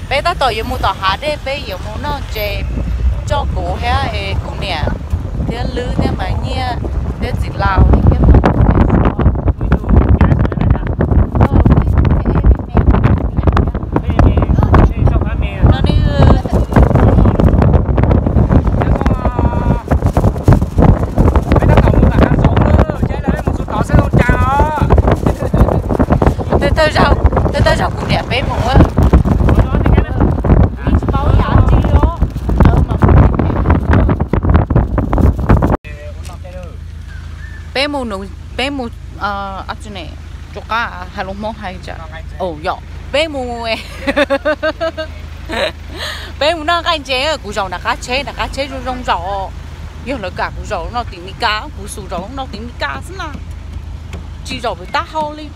Peb tab tom yuav mus tom hav dej, peb yuav mus noj ntses, coj kuv thiab es kuv niam thiab Lwb thiab Maiv Nyiaj thiab txiv Laus thiab Maiv Nyiaj. Thawj thawj zaug kuv niam peb mus. Peb mus, peb mus, rov qab hais lus Hmoob hais tsam, yog, peb mus, peb mus noj nqaij ntses, kuv zaum nram qab tsheb, nram qab tsheb zoo zoo zaum, yog lawv kam kuv zaum no tim Mis Kas, kuv xum zaum no tim Mis Kas xwb na, tsis zaum pem taub hau li.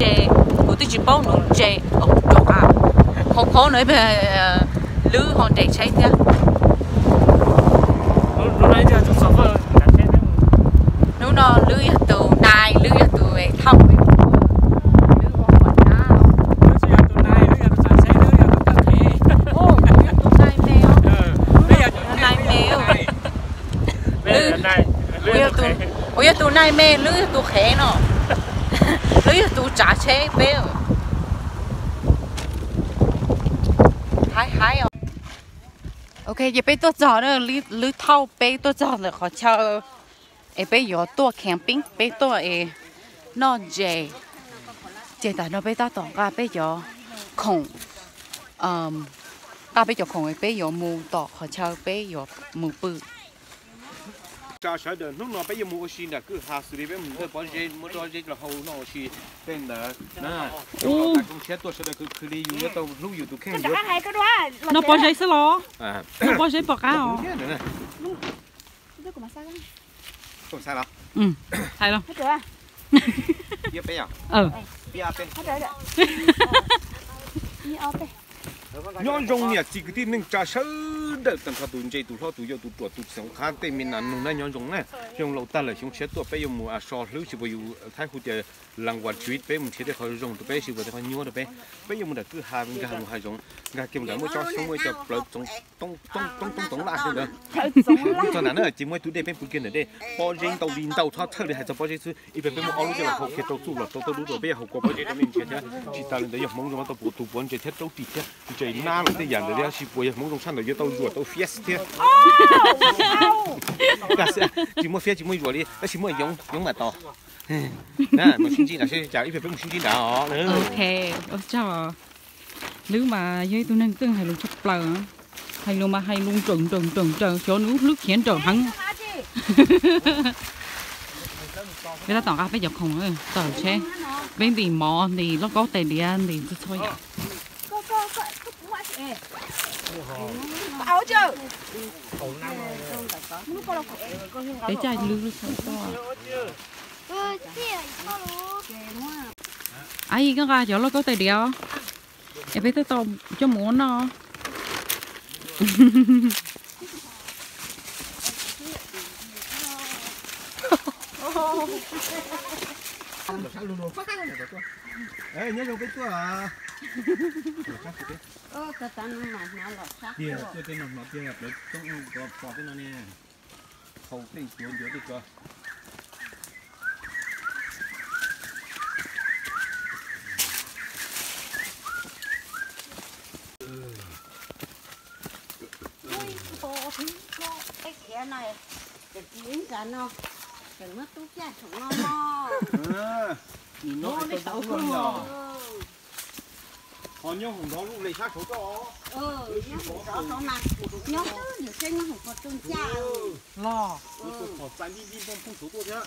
Ces kuv twb tsis paub nuv ntses, rov qab, qhov qhov no Lwb ho nres tsheb thiab. Hnub no Lwb yog tus nai, Lwb yog tus thauj, Lwb ua quam nab. Kuv yog tus nai me, nai me. Kuv yog tus nai me, Lwb yog tus qhev no, Lwb yog tus tsav tsheb peb. Haib haib os. Ok, ces peb tuaj txog, Lwb thauj peb tuaj txog ntawm qhov chaw es peb yuav tuaj camping, peb tuaj es noj ntses. Ces tam no peb tab tom nqa peb cov khoom, nqa peb cov khoom es peb yuav mus tom qhov chaw peb yuav mus pw. Tsa sawv daws, hnub no peb yuav mus ua si nram kwj ha xws li peb mus ntawm Pob Zeb, muab Pob Zeb rau hauv noj ua si tej ntawd na. Zoo siab tuaj sawv daws, khwv khwv li yus yuav tau hlub yus tus kheej. Noj Pob Zeb xwb los? Noj Pob Zeb pom qab os. Hais los. Nyob zoo niam txiv kwv tij neej tsa sawv daws, tag nrho tus ntse tus hlob tus yau tus ruam tus txoov qhab tej me nas nug na, nyob zoo na. Xyoo laus tag lawm, xyoo tshiab tuaj peb yuav mus so hlwb, tsis puas yus Thaib hu tias laj vaj tshwv, peb mus nrhiav tej qhov zoo rau peb, tsis puas tej qhov nyuaj rau peb. Peb yuav mus nram kwj ha, nkag mus hav zoov, nkag kiag mus nram muaj tsob xyoob, muaj cov plawv txoov, txoov txoov laj xyoob ntawd. Txog nram na ces muaj ib tug dej, peb pw kiag ntawm dej, Pob Zeb ntau li ntau, txhob txhawj li, hais txog Pob Zeb xwb, ib pliag peb muab ob lub coj los hau kiag rau txuj los rau tau dub rau peb yuav hau kua Pob Zeb rau nej ntsia thiab. Tsis tas li ntawd yog Hmoob zoo tau puv tus puav ntses thiab raub ris thiab ntses nab los tej yam ntawd thiab, tab sis puas yog Hmoob zoo tshaj ntawd yuav tau zuam tau fias thiab. Tsis muaj fias tsis muaj zuam li, tab sis muaj yoov, yoov mam tos. Mus sib ntsib nrad seb cas, ib pliag peb mus sib ntsib nrad os. Lwb mas yog ib tug neeg txawj hais lus tshaj plaws, hais lus mas hais lus nrawm nrawm nrawm nrawm, xyov nws lub hlwb khiav nrawm heev. Peb tab tom nqa peb cov khoom tawm tsheb, peb ntim mov, ntim lauj kaub tais diav, ntim txhua txhua yam. Peb caij Lwb lub tsho tuaj. Aib, koj nqa cov lauj kaub tais diav os, es peb thiaj tau coj mus ua noj. Nyob zoo peb tuaj. Tiag, tuaj tej no hnov tiag, plawv txoob pos tej no ne. Hau tej tuav ncuav tej ko. Khiav no, tseem tsis ib ntxa no, tseem muab tub caj saum no no. Nim no tau tub los. Ho nyob hoom nrov lub le sab saud koj. Nyob hoom nrov saud mas nyob twb yus seb nyob hoom puas tau ncaj. Los. Qhov txais nti nti npoo phooj saud tuaj thiab.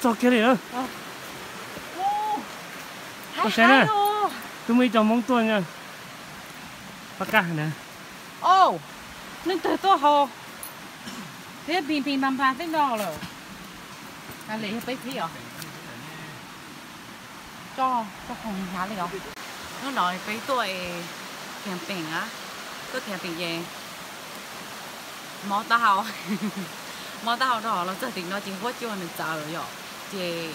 Txog kiag li lawm. Koj saib na, twb muaj ib co Hmoob tuaj na. Pab kaj na. Neeg twg tuaj haus thiab pis pis npas npas tej no lawm. Li yog peb thib os. Tso, tso khoom hnyav li os. Hnub no peb tuaj camping a, tuaj camping ces mob taub hau, mob taub hau rau los txog tim no ces huab cua nws txawv yom, ces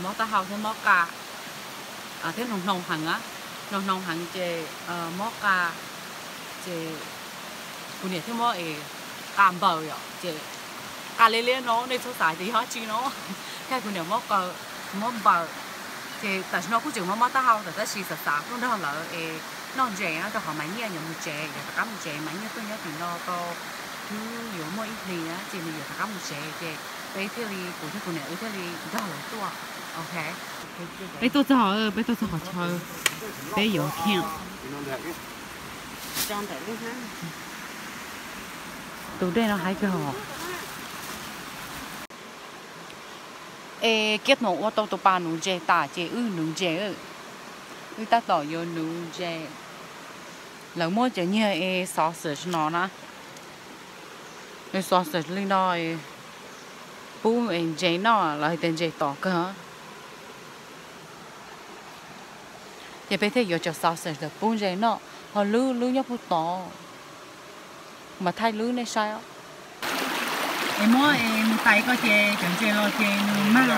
mob taub hau thiab mob qa, thiab hnoos hnoos heev a, hnoos hnoos heev ces mob qa, ces kuv niam thiaj muab es qa npaws yom, ces qa liab liab no nej txhob xav tias yog dab tsi no, thiab kuv niam muab qa, muab npaws, ces tam sim no kuj tseem mob mob taub hau tab sis xav xav tuaj nrog lawv es noj ntses rau qhov Maiv Nyiaj yuav mus tsev, yuav rov qab mus tsev, Maiv Nyiaj tuaj nyob tim no tau twb yuav muaj ib hlis ces nws yuav rov qab mus tsev ces peb thiaj li, kuv thiab kuv niam wb thiaj li nrog lawv tuaj. Ok, peb tuaj txog, peb tuaj txog qhov chaw peb yuav camp. Tus dej no haib kawg os. Es Kiab Toom ua tau tus pas nuv ntses tas ces wb nuv ntses, wb tab tom yuav nuv ntses. Lawv muab cov niag es sausage no na, sausage li no pub ntses noj, lawv hais tias ntses tom kawg. Ces peb thiaj yuav cov sausage ntawd pub ntses noj, ho lub, lub nyob puag tod. Mas thaij lub nej saib os. Es muab es mus tais koj ces cov ntses los ces nws mag.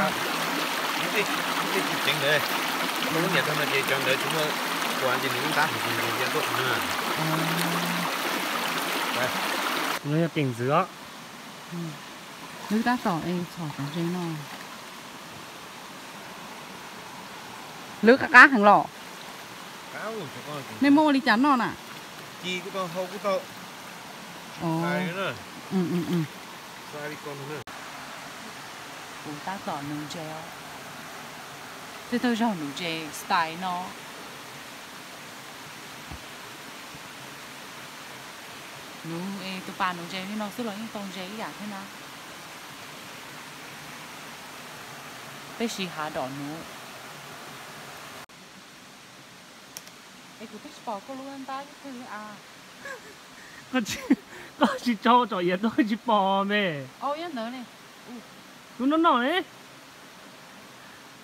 Tej tsis ceev ntawd, lub niam tag no ces cov ntawd tsis muaj ua ces nws lub ntab hauv ces ya tuaj na. No yog tes ntxwv os. Lub tab tom es txhom cov ntses no. Lub qab qab heev los. Nej muab ua li cas noj na? Kuv tab tom nuv ntses os. Tej tug zog nuv ntses style no. Nuv es tus pas nuv ntses li no xwb los yeej tau ntses ib yam thiab na. Peb siv hav dom nuv. Es kuv twb tsis pom koj lub ntab ib tug li a. Koj tsis tso tsom iav tuaj tsis pom me. Ntawd ne. Lub noj noj ne.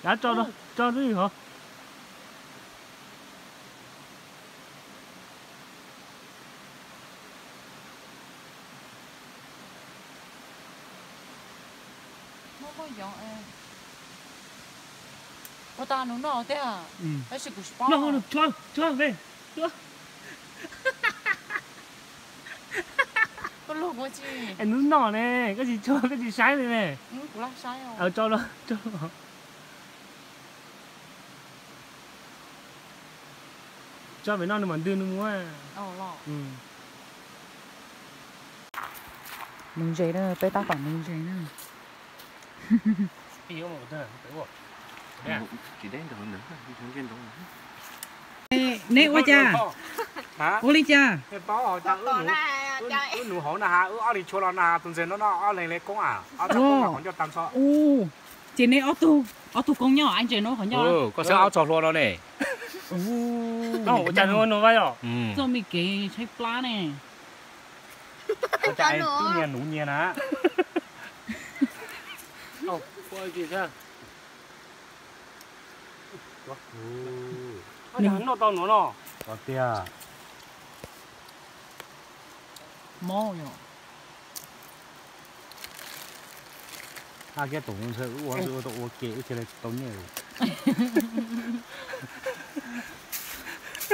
Kav tso, tso twb hov. Ua tas nws noj tiag, tab sis kuv tsis paub. Koj lug ua tsi? Nws noj ne, koj tsis tso, koj tsis saib li ne. Kuv laj saib os. Tso, tso pem no nws mam ntws nws mus. Nuv ntses na, peb tab tom nuv ntses na. Neb ua cas? Ua li cas? Wb nuv hauv na has, wb ob leeg tshua los na has, tus ntses no noj ob leeg li koob a. Ces neb ob tug koob nyob ntses no qhov nyob. Koj saib ob txog hlua no ne. Ua cas nws ua no yom? Txoj me kev tshaib plab ne. Ua cas tub nyias nuv nyias na. Noj tau nuav no. Tiag. Mob yom. Hab kiab toom ntshe wb ua ua tau ua ke wb cia li tsis tau nyiaj.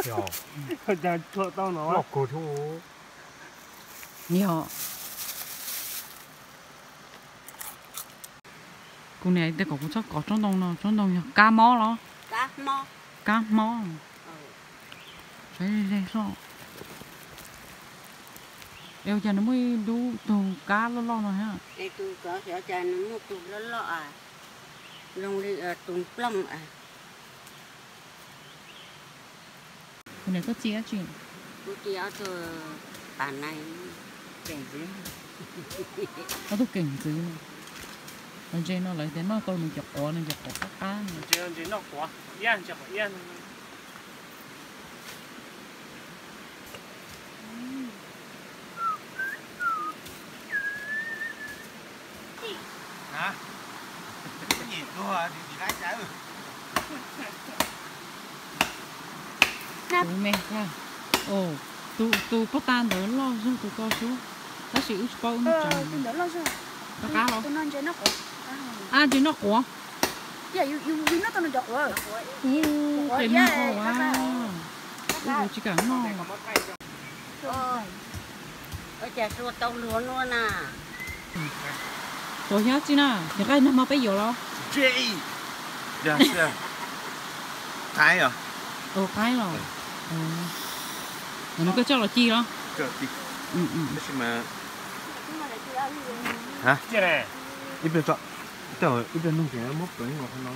Yog. Ua cas tsuag tau no. Loj kawg thiab. Yog. Kuv niam tias kom kuv txhob kov tsob ntoo no, tsob ntoo yog kab mob los? Kab hmob. Saib ze ze soj. Es ua cas nws muaj ib lub tug kab loj loj no thiab? Es tus kov xyov cas nws muaj tug loj loj a, zoo li tus nplooj a. Kuv niam koj txi dab tsi? Kuv txi ob tug pas nais. Ob tug keem ntxwv. Ntses no lawv tias noj tau nws cov quav, nws cov quav qab qab. Tus me, tus, tus poj ta ntawd loj zog tus ko xwb, tab sis wb tsis paub wb mus tsev. Rov qab los? A, ntses noj quav. Ub, qe noj qhov as. Wb tsis kam noj. Ua cas sua tau luag nua na. Tuav xyab tsi na, yog nqaij nag hmo peb yuav los? Qaib os. Ua qaib los? Nws koj coj los ci los? Ib pliag, ib pliag nug ces muab pleev los qhov no.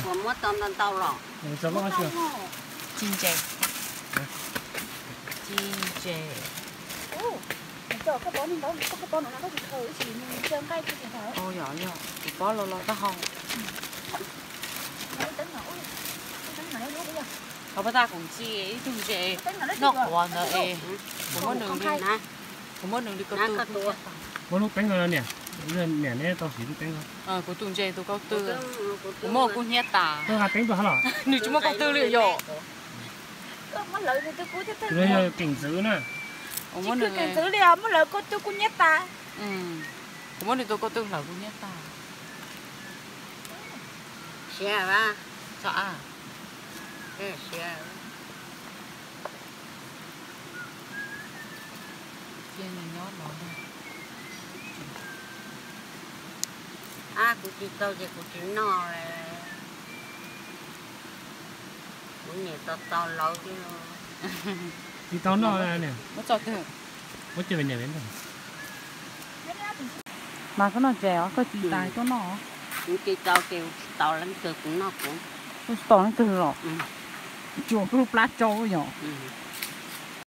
Puas muab tau ntau ntau los? Ci ntses. Ci ntses. Yog, yog, kuv pob los los taub hau. Qhov pab taj kuv ntxi ib tug ntses noj quav ntawd es kuv muab nws li, kuv muab nws li ko tw. Muab lub teeb ko niam, niam neb tau siv lub teeb ko. Kuv tus ntses tus ko tw, kuv muab kuv hnyiab tas. Nws tsis muaj ko tw li yom. Keem ntxwv na. Kuv muab nws, kuv muab nws tus ko tw hlawv kuv hnyiab tas. Siav, txhob a, siav. Cia nws nyob no. Ab, kuv tsis tau ces kuv tsis noj. Kuv niam tau tau lauv thiab. Tsis tau noj. Muab tso twg? Muab coj niam ntag. Mas koj noj ntses os, koj tsis tas tuaj noj. Kuv tsis tau ces kuv tsis tau leej twg, kuv noj kuv. Koj tsis tau leej twg los? Tsuas koj lub plab tsau yom.